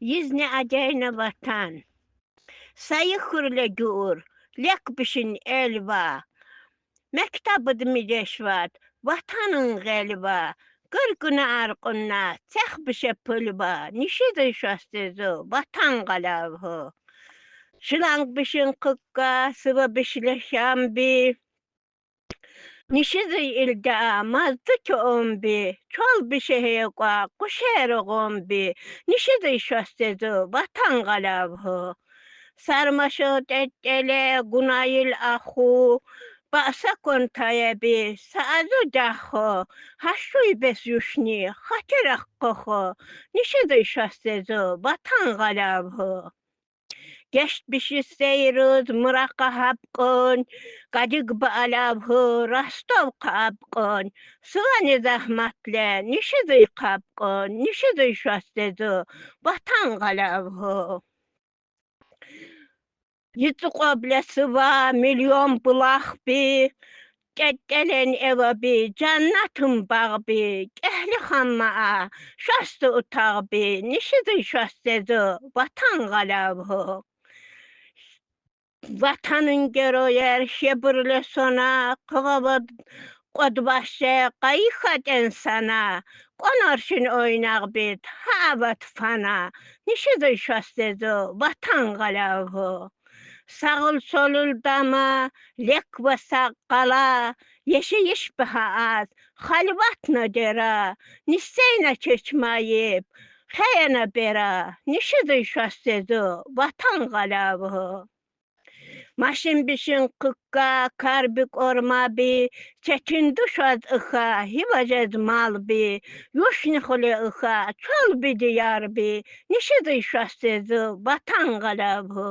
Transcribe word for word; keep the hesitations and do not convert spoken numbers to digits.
Йизни адяйна Ватан. Са и хуьр ле гур, лек бишин эл ва. Мектебдин мидешват, Ватанын гъел ва. Гуьргуьна аркьунна цех бише пул ва. Нишидзий шуьст зу, Ватан къаляв гьу. Шиланг бишин куькка, сыва биш ле шамби. Нишидзий илда мазду кьуьн би, чал бише гьекьва къушер гъун би. Нишидзий шуьст зу, Ватан къаляв гьу. Сармашо тӀетӀеле гунайил аху, баса кван тая би, са азу дах ху, гьа шуй бес юшни, хатир акъ ху. Нишидзий шуьст зу, Ватан къаляв гьу. Гешт биши сейруз муракъа гьапкьун, гадик ба аляв гьу, Ростов хъапкьун. Сувани зегьмет ле, нишидзий хъапкьун, нишидзий шуьст зу, Ватан къаляв гьу. Йицикьвеб ле сува миллион булах би, тӀетӀелен эва би, женнетин багъ би, кӀегьли ханма а, шуьст утагъ би. Нишидзий шуьст зу, Ватан къаляв гьу. Ватанын геройер шебур ле сона, къугъвад, кьвадваш же къайи хьатӀен сана, кьван аршин ойнагъ бит, гьа ават фана. Нишидзий шуьст зу, Ватан къаляв гьу. Сагъул-солул дама, лек ва сагъ къала, яшайиш ба гьа аз, халватна дера, нисейна чечмайиб, хеяна бера. Нишидзий шуьст зу, Ватан къаляв гьу. Машин бишин куькка, кар би кӀварма би, четин душ ва икьа, гьи важез мал би, юшни хуьле икьа, чал би, дияр би. Нишидзий шуьст зу, Ватан къаляв гьу.